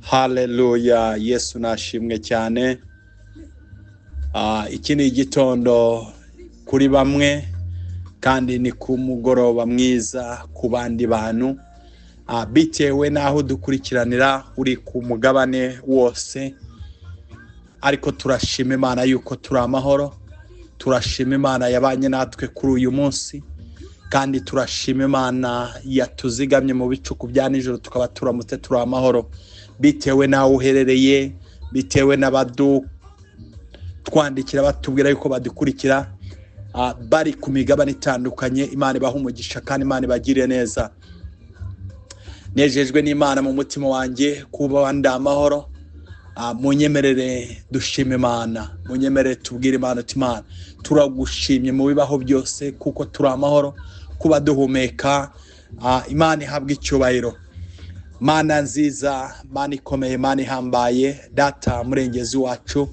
Haleluya, Yesu nashimwe cyane. Iki ni igitondo kuri bamwe kandi ni ku mugoroba mwiza ku bandi bantu, bitewe n'aho dukurikiranira uri ku mugabane wose. Ariko turashima Imana yuko turi amahoro, turashima Imana yabanye natwe kuri uyu munsi, kandi turashima Imana yatuzigamye mu bicuku bya nijoro tukaba turamutse turi amahoro, bitewe n'aho uherereye, bitewe n'abadutwandikira batubwira yuko badukurikira bari ku migabane itandukanye. Imana ibahe umugisha kandi Imana ibagirire neza. Nejejwe n'Imana mu mutima wanjye kuba ndi amahoro. Munyemerere dushime Imana, munyemerere tubwire Imana uti Imana turagushimye mu bibaho byose kuko turi amahoro, kuba duhumeka. Imana ihabwe icyubahiro. Mana nziza, Mana ikomeye, Mana ihambaye, Data murengezi wacu,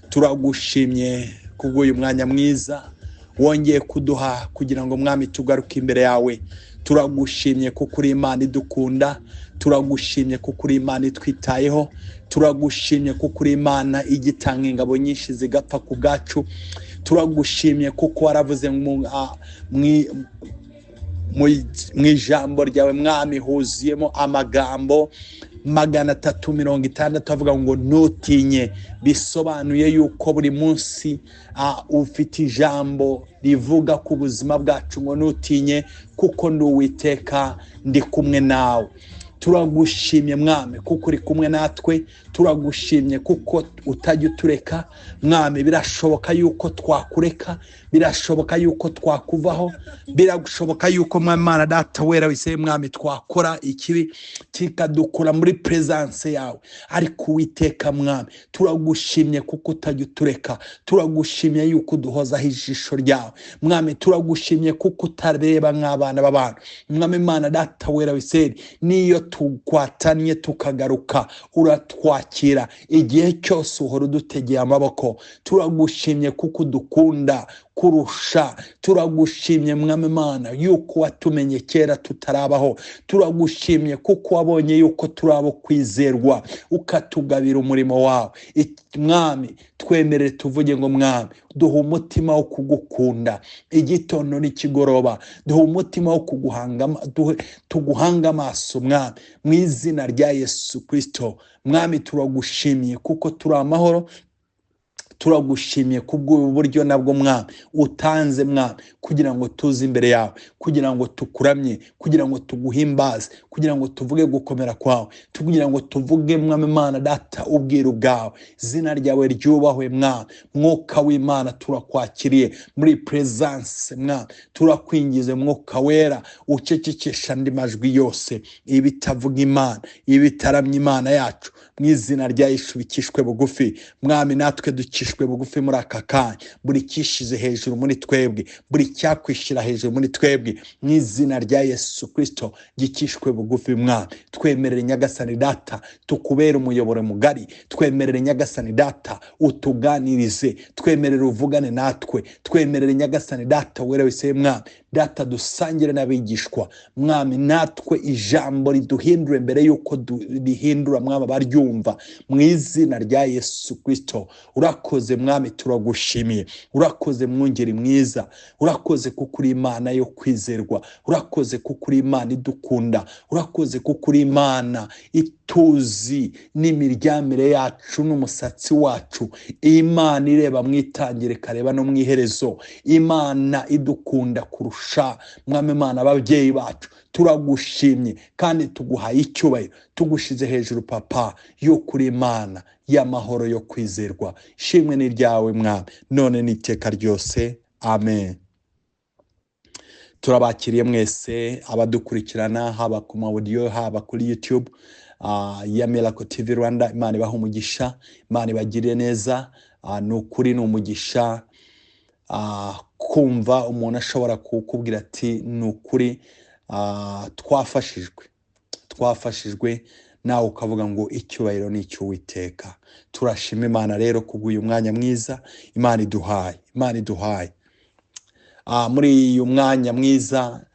turagushimye kubw'uyu mwanya mwiza wongeye kuduha kugira ngo Mwami tugaruke imbere yawe. Turagushimye kuko uri Imana idukunda, turagushimye kuko uri Imana itwitayeho, turagushimye kuko uri Imana igitanga ingabo nyinshi zigapfa ku bwacu, turagushimye kuko waravuze mu ijambo ryawe Mwami huzuyemo amagambo 360 avuga ngo ntutinye, bisobanuye yuko buri munsi ufite ijambo rivuga ku buzima bwacu ngo ntutinye kuko ndi Uwiteka ndi kumwe nawe. Turagushimye Mwami kuko uri kumwe natwe, turagushimye kuko utajya utureka Mwami. Birashoboka yuko twakureka, birashoboka yuko twakuvaho, birashoboka yuko Mwami Imana Data wera wise Mwami twakora ikibi kikadukura muri presence yawe, ariko Uwiteka Mwami turagushimye kuko utajya utureka, turagushimye yuko uduhozaho ijisho ryawe Mwami, turagushimye kuko utareba nk'abana b'abantu Mwami Imana Data wera wise, niyo tukwatanye tukagaruka uratwakira igihe cyose uhora udutegeye amaboko. Turagushimye kuko udukunda kurusha, turagushimye Mwami Imana yuko watumenye kera tutarabaho, turagushimye kuko wabonye yuko turabo kwizerwa ukatugabira umurimo wawe. Mwami twemerere tuvuge ngo Mwami duha umutima wo kugukunda igitondo n'ikigoroba, duha umutima wo tuguhanga amaso Mwami, mu izina rya Yesu Kristo. Mwami turagushimiye kuko turi amahoro, turagushimiye kubw'ubu buryo nabwo Mwami utanze Mwami kugira ngo tuze imbere yawe, kugira ngo tukuramye, kugira ngo tuguhimbaze, kugira ngo tuvuge gukomera kwawe, kugira ngo tuvuge Mwami Imana Data ubwiru bwawe. Izina ryawe ryubahwe Mwami. Mwuka w'Imana turakwakiriye muri presence Mwami, turakwingize Mwuka wera ucecekesha andi majwi yose, ibitavuga Imana, ibitaramya Imana yacu, mu izina rya Yesu bikishwe bugufi Mwami. Natwe dukishwe bugufi muri aka kanya, buri kishize hejuru muri twebwe, buri cyakwishira hejuru muri twebwe, mu izina rya Yesu Kristo gikishwe bugufi Mwami. Twemerere Nyagasani Data tukubere umuyoboro mugari, twemerere Nyagasani Data utuganirize, twemerere uvugane natwe, twemerere Nyagasani Data wera wese Mwami Data dusangire n'abigishwa Mwami, natwe ijambo riduhindure mbere yuko rihindura Mwami abaryumva, mu izina rya Yesu Kristo. Urakoze Mwami, turagushimiye, urakoze mwungeri mwiza, urakoze kuko uri Imana yo kwizerwa, urakoze kuko uri Imana idukunda, urakoze kuko uri Imana ituzi n'imiryamire yacu n'umusatsi wacu, Imana ireba mu itangiriro ikareba no mu iherezo, Imana idukunda kurusha Mwami Imana ababyeyi bacu. Turagushimye kandi tuguhaye icyubahiro, tugushize hejuru Papa yo kuri Imana y'amahoro yo kwizerwa. Ishimwe ni ryawe Mwami none n'iteka ryose, amen. Turabakiriye mwese abadukurikirana haba ku maudio haba kuri YouTube ya Miracle TV Rwanda. Imana ibahe umugisha, Imana ibagirire neza. Ni ukuri ni umugisha kumva umuntu ashobora kukubwira ati ni ukuri twafashijwe, nawe ukavuga ngo icyubahiro ni icy'Uwiteka. Turashima Imana rero kubw'uyu mwanya mwiza Imana iduhaye, Imana iduhaye. Muri uyu mwanya mwiza,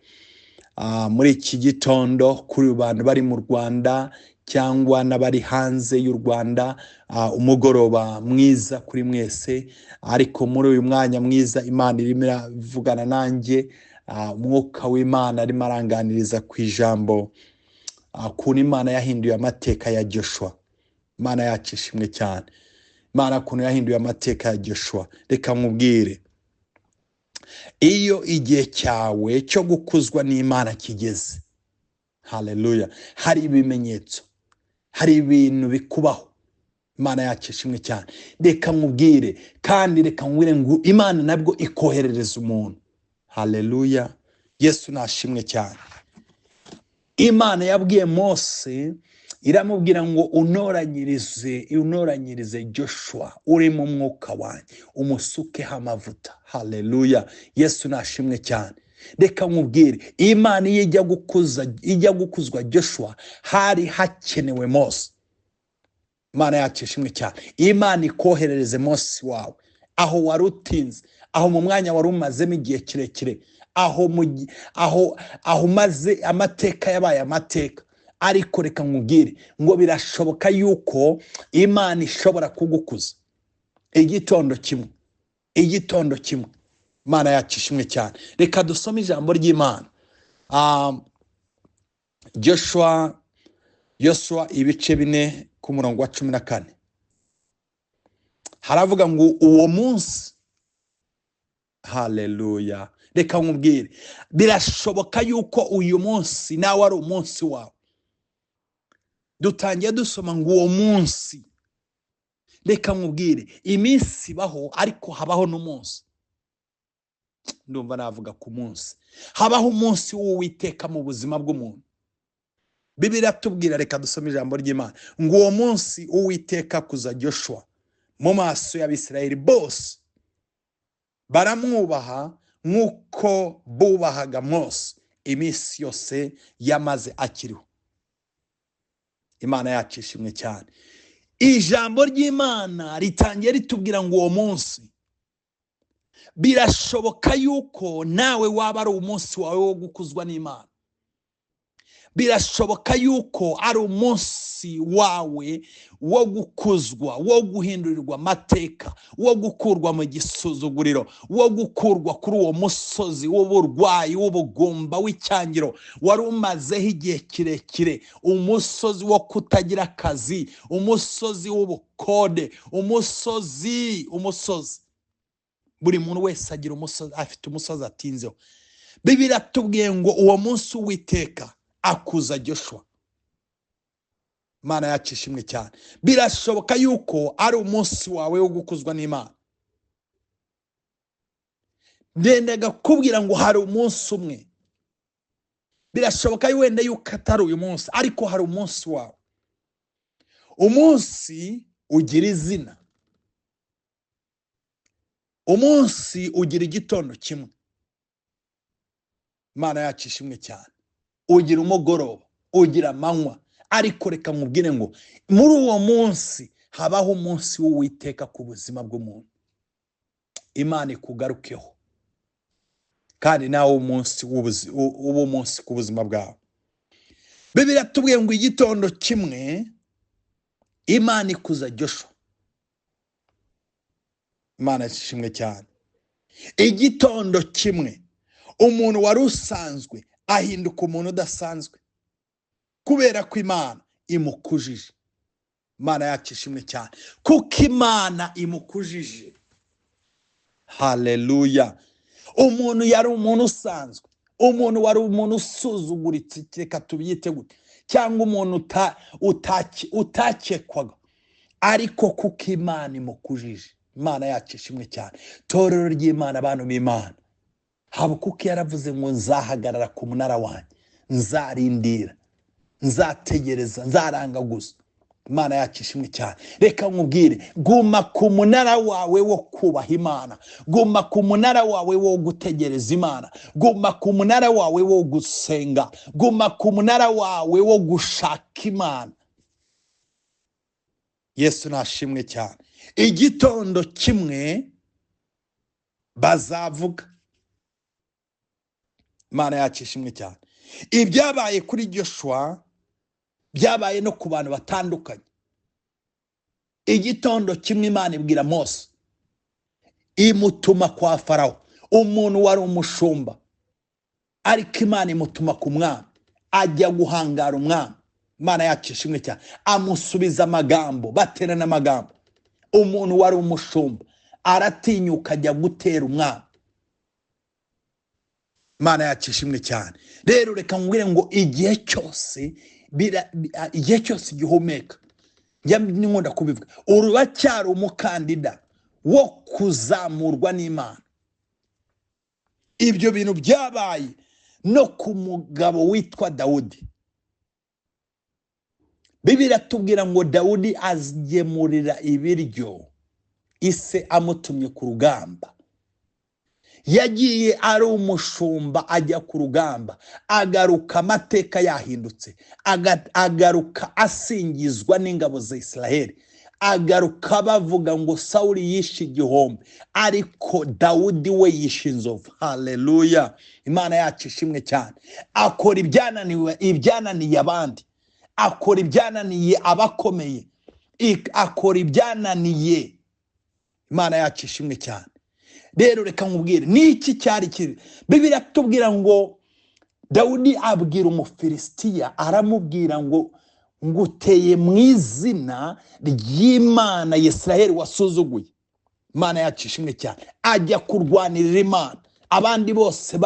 muri iki gitondo kuri bantu bari mu Rwanda cyangwa n'abari hanze y'u Rwanda, umugoroba mwiza kuri mwese. Ariko muri uyu mwanya mwiza Imana irimo iravugana nanjye, umwuka w'Imana arimo aranganiriza ku ijambo ukuntu Imana yahinduye amateka ya Joshua. Imana yacu ishimwe cyane. Imana ukuntu yahinduye amateka ya Joshua. Reka nkubwire, iyo igihe cyawe cyo gukuzwa n'Imana kigeze, haleluya, hari ibimenyetso, hari ibintu bikubaho. Imana yacu ishimwe cyane. Reka nkubwire, kandi reka nkubwire ngo Imana nabwo ikoherereza umuntu. Haleluya, Yesu nashimwe cyane. Imana yabwiye Mose, iramubwira ngo unoranyirize Joshua uri mu mwuka wanjye, umusukeho amavuta. Haleluya, Yesu nashimwe cyane. Reka nkubwire, Imana iyo ijya gukuzwa Joshua, hari hakenewe Mose. Imana yacu ishimwe cyane. Imana ikoherereze Mose wawe aho wari utinze, aho mu mwanya wari umazemo igihe kirekire, aho umaze amateka yabaye amateka. Ariko reka nkubwire ngo birashoboka yuko Imana ishobora kugukuza igitondo kimwe, igitondo kimwe. Imana yacu ishimwe cyane. Reka dusome ijambo ry'Imana. Joshua ibice 4 ku murongo wa 14. Haravuga ngo uwo munsi, haleluya. Reka nkubwire, birashoboka yuko uyu munsi nawe ari umunsi wawe. Dutangiye dusoma ngo uwo munsi. Reka nkubwire, iminsi ibaho ariko habaho n'umunsi. Ndumva navuga ku munsi. Habaho umunsi w'Uwiteka mu buzima bw'umuntu. Bibiliya tubwira, reka dusome ijambo ry'Imana, ngo uwo munsi Uwiteka kuza Joshua mu maso y'Abisirayeli bose, baramwubaha nk'uko bubahaga Mose iminsi yose yamaze akiriho. Imana yacu ishimwe cyane. Ijambo ry'Imana ritangiye ritubwira ngo uwo munsi, birashoboka yuko nawe waba ari umunsi wawe wo gukuzwa n'Imana. Birashoboka yuko ari umunsi wawe wo gukuzwa, wo guhindurirwa amateka, wo gukurwa mu gisuzuguriro, wo gukurwa kuri uwo musozi w'uburwayi, w'ubugumba, w'icyangiro wari umazeho igihe kirekire, umusozi wo kutagira akazi, umusozi w'ubukode, umusozi. Buri muntu wese agira umusozi, afite umusozi atinzeho. Bibiliya tubwiye ngo uwo munsi Uwiteka akuza Joshua. Imana yacu ishimwe cyane. Birashoboka yuko ari umunsi wawe wo gukuzwa n'Imana. Ndendaga kubwira ngo hari umunsi umwe. Birashoboka wenda yuko atari uyu munsi, ariko hari umunsi wawe. Umunsi ugira izina. Umunsi ugira igitondo kimwe. Imana yacu ishimwe cyane. Ugira umugoroba, ugira amanywa, ariko reka nkubwire ngo muri uwo munsi habaho umunsi w'Uwiteka ku buzima bw'umuntu. Imana ikugarukeho, kandi nawe umunsi uba umunsi ku buzima bwawe. Bibiliya tubwiye ngo igitondo kimwe Imana ikuza Joshua. Imana ishimwe cyane. Igitondo kimwe umuntu wari usanzwe ahinduka umuntu udasanzwe, kubera ko Imana imukujije. Imana yacu ishimwe cyane, kuko Imana imukujije. Haleluya. Umuntu yari umuntu usanzwe, umuntu wari umuntu usuzuguritse, reka tubyite gute, cyangwa umuntu utakekwaga, ariko kuko Imana imukujije. Imana yacu ishimwe cyane. Torero ry'Imana, abantu b'Imana, Habakuki yaravuze ngo nzahagarara ku munara wanjye, nzarindira, nzategereza, nzarangaguza. Imana yacu ishimwe cyane. Reka nkubwire, guma ku munara wawe wo kubaha Imana, guma ku munara wawe wo gutegereza Imana, guma ku munara wawe wo gusenga, guma ku munara wawe wo gushaka Imana. Yesu nashimwe cyane. Igitondo kimwe bazavuga. Imana yacu ishimwe cyane. Ibyabaye kuri Joshua Byabaye no ku bantu batandukanye. Igitondo kimwe Imana ibwira Mose, imutuma kwa Farawo, umuntu wari umushumba, ariko Imana imutuma ku mwami, ajya guhangara umwami. Imana yacu ishimwe cyane. Amusubiza amagambo, baterana amagambo. Umuntu wari umushumba aratinyuka ajya gutera umwami. Imana yacu ishimwe cyane. Rero reka nkubwire ngo igihe cyose igihe cyose gihumeka, njya nkunda kubivuga, uracyari umukandida wo kuzamurwa n'Imana. Ibyo bintu byabaye no ku mugabo witwa Dawudi. Bibiliya iratubwira ngo Dawudi agemurira ibiryo ise amutumye ku rugamba. Yagiye ari umushumba ajya ku rugamba, agaruka amateka yahindutse, agaruka asingizwa n'ingabo za Israheli, agaruka bavuga ngo Sawuli yishe igihombe, ariko Dawudi we yishe inzovu. Haleluya, Imana yacu ishimwe cyane. Akora ibyananiye abandi, akora ibyananiye abakomeye, akora ibyananiye. Imana yacu ishimwe cyane. Rero reka nkubwire niki cyari kiri. Bibiliya iratubwira ngo Dawudi abwira Umufilisitiya, aramubwira ngo nguteye mu izina ry'Imana ya Israheli wasuzuguye. Imana yacu ishimwe cyane. Ajya kurwanirira Imana. Abandi bose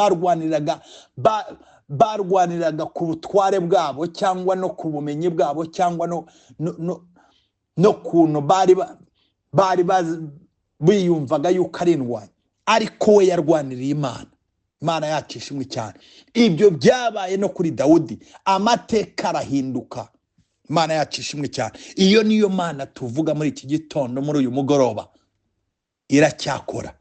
barwaniraga ku butware bwabo cyangwa no ku bumenyi bwabo cyangwa no kuntu bari biyumvaga yuko ari indwanyi, ariko we yarwaniriye Imana. Imana yacu ishimwe cyane. Ibyo byabaye no kuri Dawudi, amateka arahinduka. Imana yacu ishimwe cyane. Iyo niyo Mana tuvuga muri iki gitondo, muri uyu mugoroba, iracyakora.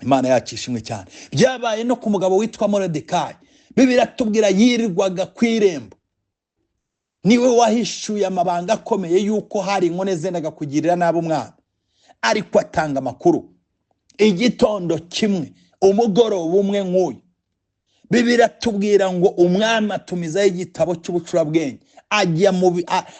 Imana yacu ishimwe cyane. Byabaye no ku mugabo witwa Moridekayi. Bibiliya iratubwira yirirwaga ku irembo, niwe wahishuye amabanga akomeye yuko hari inkone zendaga kugirira nabi umwana, ariko atanga amakuru. Igitondo kimwe, umugoroba umwe nk'uyu, Bibiliya iratubwira ngo umwami atumizaho igitabo cy'ubucurabwenge, ajya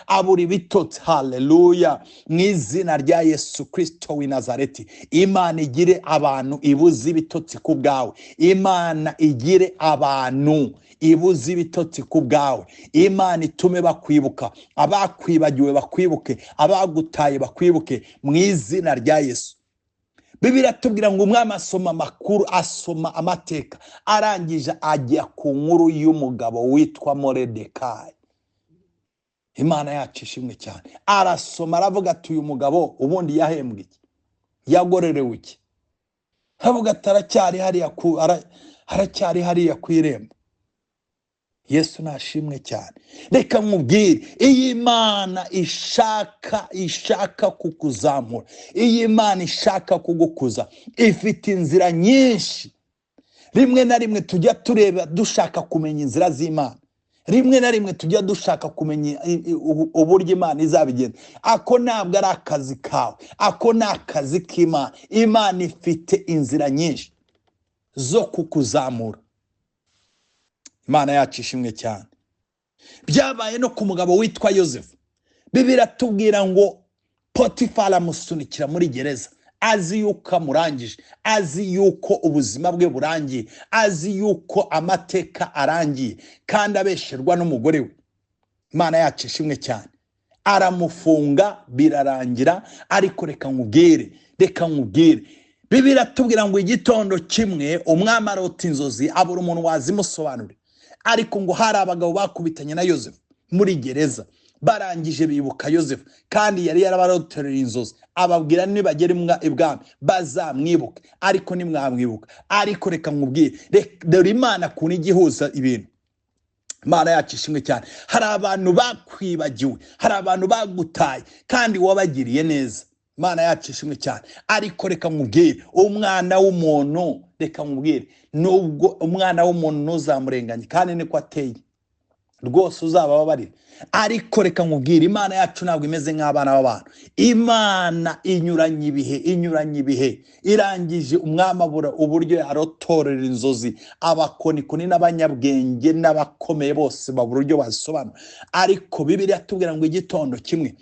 abura ibitotsi. Haleluya, mu izina rya Yesu Kristo w'i Nazareti. Imana igire abantu ibuze ibitotsi ku bwawe. Imana igire abantu ibuze ibitotsi ku bwawe. Imana itume bakwibuka, abakwibagiwe bakwibuke, abagutaye bakwibuke, mu izina rya Yesu. Bibiliya iratubwira ngo umwami asoma amakuru, asoma amateka, arangije ajya ku nkuru y'umugabo witwa Moridekayi. Imana yacu ishimwe cyane. Arasoma aravuga ati uyu mugabo ubundi yahembwe iki? Yagorerewe iki? Aravuga ati aracyari hariya ku irembo. Yesu nashimwe cyane. Reka nkubwire, iyi Imana ishaka kukuzamura, iyi Imana ishaka kugukuza, ifite inzira nyinshi. Rimwe na rimwe tujya tureba dushaka kumenya inzira z'Imana, rimwe na rimwe tujya dushaka kumenya uburyo Imana izabigenza. Ako ntabwo ari akazi kawe, ako ni akazi k'Imana. Imana ifite inzira nyinshi zo kukuzamura. Imana yacu ishimwe cyane. Byabaye no ku mugabo witwa Yosefu. Bibiliya iratubwira ngo Potifari amusunikira muri gereza, azi yuko amurangije, azi yuko ubuzima bwe burangiye, azi yuko amateka arangiye, kandi abesherwa n'umugore we. Imana yacu ishimwe cyane. Aramufunga birarangira. Ariko reka nkubwire, reka nkubwire, Bibiliya iratubwira ngo igitondo kimwe umwami arota inzozi, abura umuntu wazimusobanurira. Ariko ngo hari abagabo bakubitanye na Yosefu muri gereza, barangije bibuka Yosefu, kandi yari yarabarotoreye inzozi, ababwira nibagera ibwami bazamwibuke, ariko nimwamwibuka. Ariko reka nkubwire, dore Imana kuntu igihuza ibintu. Imana yacu ishimwe cyane. Hari abantu bakwibagiwe, hari abantu bagutaye, kandi wabagiriye neza. Imana yacu ishimwe cyane. Ariko reka nkubwire, umwana w'umuntu, reka nkubwire, nubwo umwana w'umuntu ntuzamurenganye, kandi niko ateye. Rwose uzabababarire. Ariko reka nkubwire, Imana yacu ntabwo imeze nk'abana b'abantu. Imana inyuranye ibihe, inyuranye ibihe. Irangije umwami abura uburyo yarotorera inzozi, abakonikoni n'abanyabwenge n'abakomeye bose babura uburyo bazisobanura. Ariko Bibiliya itubwira ngo igitondo kimwe,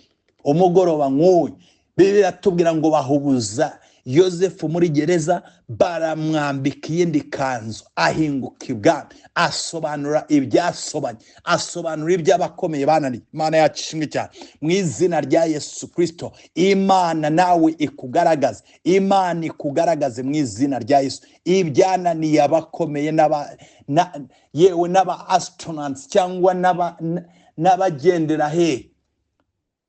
umugoroba nk'uyu, Bibiliya itubwira ngo bahubuza Yosefu muri gereza, baramwambika iyindi kanzu, ahinguka ibwami, asobanura ibyasobanye, asobanura iby'abakomeye bananiye. Imana yacu ishimwe cyane. Mu izina rya Yesu Kristo, Imana nawe ikugaragaze, Imana ikugaragaze mu izina rya Yesu. Ibyananiye abakomeye yewe n'aba astronauts cyangwa n'abagendera he,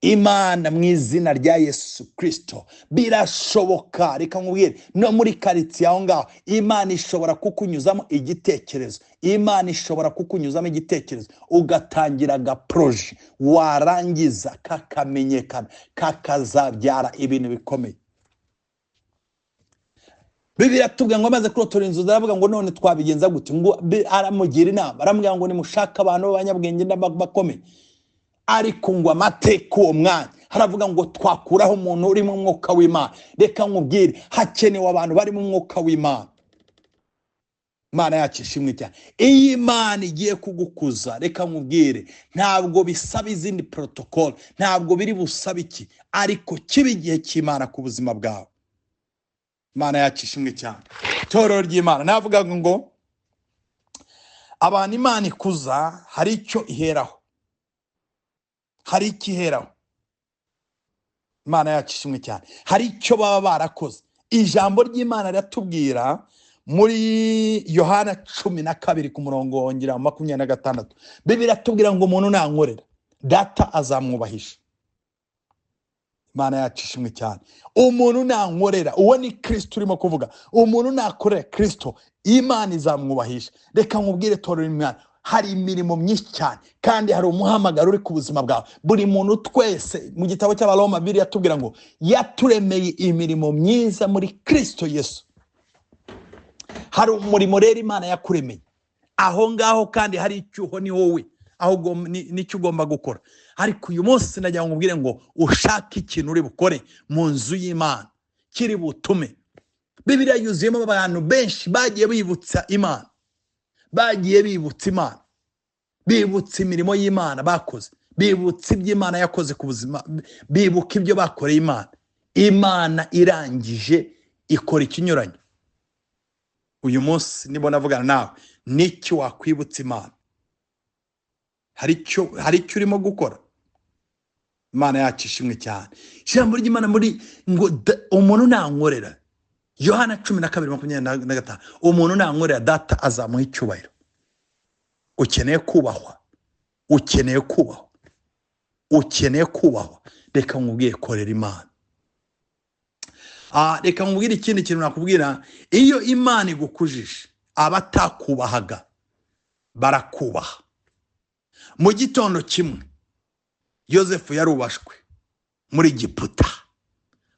Imana mu izina rya Yesu Kristo birashoboka. Reka nkubwire, no muri karitsiye aho ngaho Imana ishobora kukunyuzamo igitekerezo, Imana ishobora kukunyuzamo igitekerezo ugatangira agaporoje, warangiza kakamenyekana, kakazabyara ibintu bikomeye. Bibiliya tubwira ngo amaze kurotora inzu, aravuga ngo none twabigenza gute? Ngo aramugira inama, aramubwira ngo nimushake abantu b'abanyabwenge n'abakomeye. Ariko ngo amateka uwo mwanya haravuga ngo twakuraho umuntu uri mu mwuka w'Imana. Reka nkubwire, hakenewe abantu bari mu mwuka w'Imana. Imana yacu ishimwe cyane. Iyo Imana igiye kugukuza, reka nkubwire, ntabwo bisaba izindi protocol, ntabwo biri busabe iki, ariko kiba igihe cy'Imana ku buzima bwawe. Imana yacu ishimwe cyane. Itorero ry'Imana, navuga ngo abantu Imana ikuza hari icyo iheraho, hari icyo iheraho. Imana yacu ishimwe cyane. Hari icyo baba barakoze. Ijambo ry'Imana riratubwira muri Yohana 12 ku murongo wongera 26, Bibiliya iratubwira ngo umuntu nankorera data azamwubahisha. Imana yacu ishimwe cyane. Umuntu nankorera, uwo ni Kristo urimo kuvuga, umuntu nakorera Kristo Imana izamwubahisha. Reka nkubwire torero Imana, hari imirimo myinshi cyane kandi hari umuhamagaro uri ku buzima bwawe. Buri muntu twese mu gitabo cy'Abaroma Bibiliya yatubwira ngo yaturemeye imirimo myiza muri Kristo Yesu. Hari umurimo rero Imana yakuremeye aho ngaho, kandi hari icyuho ni wowe aho nicyo ugomba gukora. Ariko uyu munsi nagira ngo nkubwire ngo ushake ikintu uri bukore mu nzu y'Imana kiri butume. Bibiliya yuzuyemo abantu benshi bagiye bibutsa Imana, bagiye bibutsa Imana, bibutsa imirimo y'Imana bakoze, bibutsa ibyo Imana yakoze ku buzima, bibuka ibyo bakoreye Imana. Imana irangije ikora ikinyuranyo. Uyu munsi nibona navugana nawe, n'icyo wakwibutsa Imana, hari icyo urimo gukora. Imana yacu ishimwe cyane. Ijambo ry'Imana muri ngo umuntu nankorera, Yohana 12:25, umuntu nankorera data azamuha icyubahiro. Ukeneye kubahwa, ukeneye kubahwa, ukeneye kubahwa. Reka nkubwire, korera Imana. Reka nkubwire ikindi kintu nakubwira, iyo Imana igukujije abatakubahaga barakubaha. Mu gitondo kimwe Yosefu yarubashwe muri Giputa,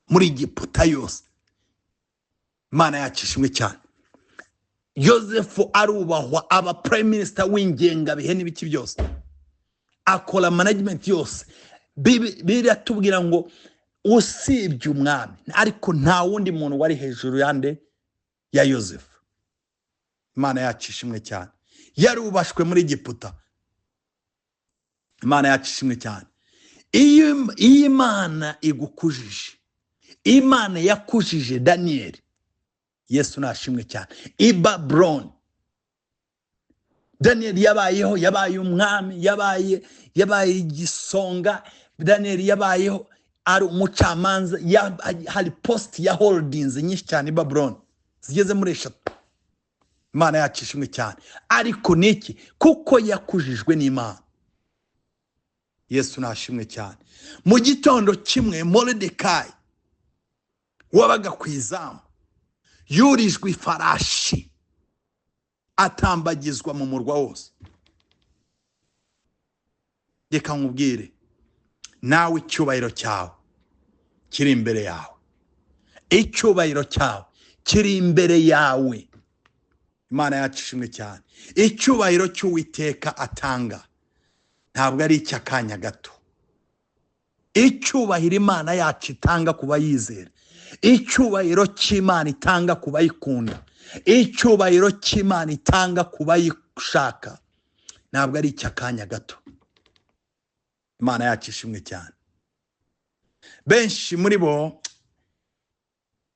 muri Giputa yose. Imana yacu ishimwe cyane. Yosefu arubahwa, aba prime minister w'ingengabihe n'ibiki byose, akora management yose. Bibiliya tubwira ngo usibye umwami, ariko nta wundi muntu wari hejuru yande ya Yosefu. Imana yacu ishimwe cyane. Yarubashwe muri Giputa. Imana yacu ishimwe cyane. Iyo Imana igukujije, Imana yakujije Daniel, Yesu nashimwe cyane. I Babylon Daniel yabayeho, yabaye umwami, yabaye igisonga. Daniel yabayeho ari umucamanza, hari post ya holdings nyinshi cyane i Babylon zigeze muri 3. Imana yacu ishimwe cyane. Ariko niki? Kuko yakujijwe n'Imana. Yesu nashimwe cyane. Mu gitondo kimwe Moridekayi wabaga ku izamu yurijwe ifarashi atambagizwa mu murwa wose. Reka nkubwire, nawe icyubahiro cyawe kiri imbere yawe, icyubahiro cyawe kiri imbere yawe. Imana yacu ishimwe cyane. Icyubahiro cy'Uwiteka atanga Ntabwo ari icy'akanya gato. Icyubahiro Imana yacu itanga ku bayizera, icyubahiro cy'Imana itanga ku bayikunda, icyubahiro cy'Imana itanga ku bayishaka, ntabwo ari icy'akanya gato. Imana yacu ishimwe cyane. Benshi muri bo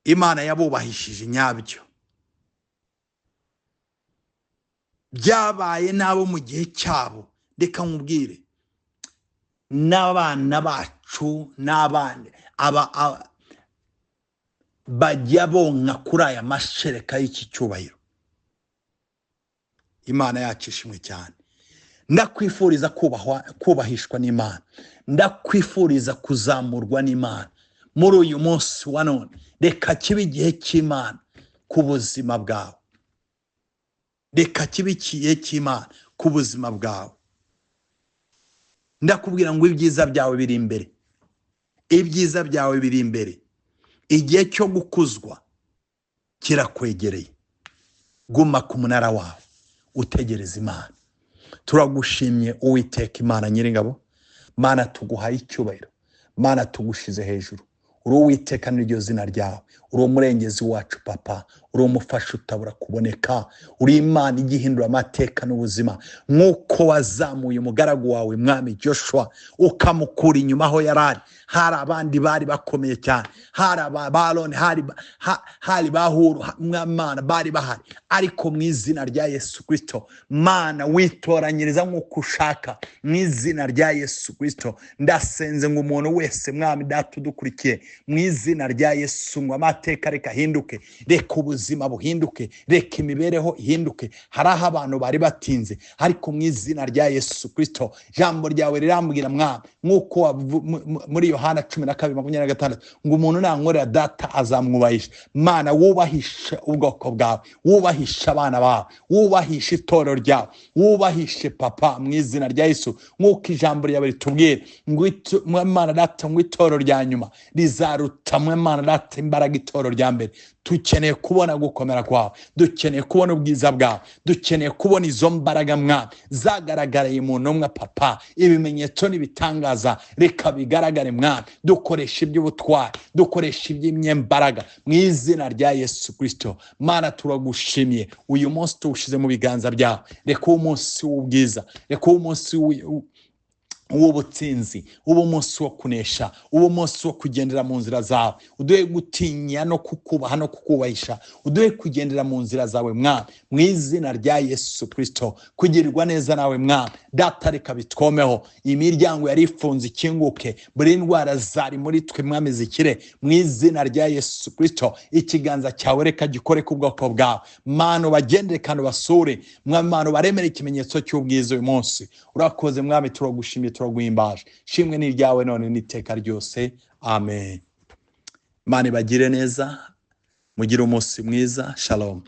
Imana yabubahishije nyabyo. Byabaye nabo mu gihe cyabo. Reka nkubwire, n'abana bacu n'abana aba bajya bonka kuri aya mashereka y'iki cyubahiro. Imana yacu ishimwe cyane. Ndakwifuriza kubahishwa n'Imana, ndakwifuriza kuzamurwa n'Imana muri uyu munsi wa none. Reka kibe igihe cy'Imana ku buzima bwawe, reka kibe igihe cy'Imana ku buzima bwawe. Ndakubwira ngo ibyiza byawe biri imbere, ibyiza byawe biri imbere. Igihe cyo gukuzwa kirakwegereye. Guma ku munara wawe utegereza Imana. Turagushimye Uwiteka Imana Nyiringabo. Mana, tuguhaye icyubahiro. Mana, tugushize hejuru. Uri Uwiteka n'iryo zina ryawe. Uri umurengezi wacu Papa, uri umufasha utabura kuboneka, uri Imana igihindura amateka n'ubuzima. Nk'uko wazamuye umugaragu wawe Mwami Joshua ukamukura inyuma aho yarari, hari abandi bari bakomeye cyane, hari aba Aroni, hari bahuru, Mana bari bahari, ariko mu izina rya Yesu Kristo, Mana witoranyiriza nk'uko ushaka. Mu izina rya Yesu Kristo ndasenze ngo umuntu wese Mwami Data udukurikiye, mu izina rya Yesu ngo amateka reka ahinduke, reka ubuzima buhinduke, reka imibereho ihinduke. Hari aho abantu bari batinze, ariko mu izina rya Yesu Kristo jambo ryawe rirambwira Mwami, nk'uko muri Yohana 12:26 ngo umuntu nankorera Data azamwubahisha. Mana, wubahisha ubwoko bwawe, wubahisha abana bawe, wubahisha itorero ryawe, wubahishe Papa mu izina rya Yesu. Nk'uko ijambo ryawe ritubwira ngo Mana Data, ngo itorero rya nyuma rizaruta Mana Data imbaraga itorero rya mbere. Dukeneye kubona gukomera kwawe, dukeneye kubona ubwiza bwawe, dukeneye kubona izo mbaraga Mwami zagaragariye mu ntumwa Papa. Ibimenyetso n'ibitangaza reka bigaragare Mwami. Dukoresha iby'ubutwari, dukoresha iby'imyembaraga mu izina rya Yesu Kristo. Mana, turagushimiye uyu munsi tuwushize mu biganza byawe. Reka uwo munsi w'ubwiza, reka uwo munsi w'ubutsinzi, uwo munsi wo kunesha, uwo munsi wo kugendera mu nzira zawe. Uduhe gutinya no kukubaha no kukubahisha, uduhe kugendera mu nzira zawe Mwami, mu izina rya Yesu Kristo. Kugirirwa neza nawe Mwami Data reka bitwomeho. Imiryango yari ifunze ikinguke, buri ndwara zari muri twe Mwami zikire mu izina rya Yesu Kristo. Ikiganza cyawe reka gikore ku bwoko bwawe Mana, ubagendere kandi ubasure Mwami Mana, ubaremere ikimenyetso cy'ubwiza uyu munsi. Urakoze Mwami, turagushimiye, turaguhimbaje. Shimwe ni iryawe none n'iteka ryose, amen. Imana ibagire neza, mugire umunsi mwiza. Shalom.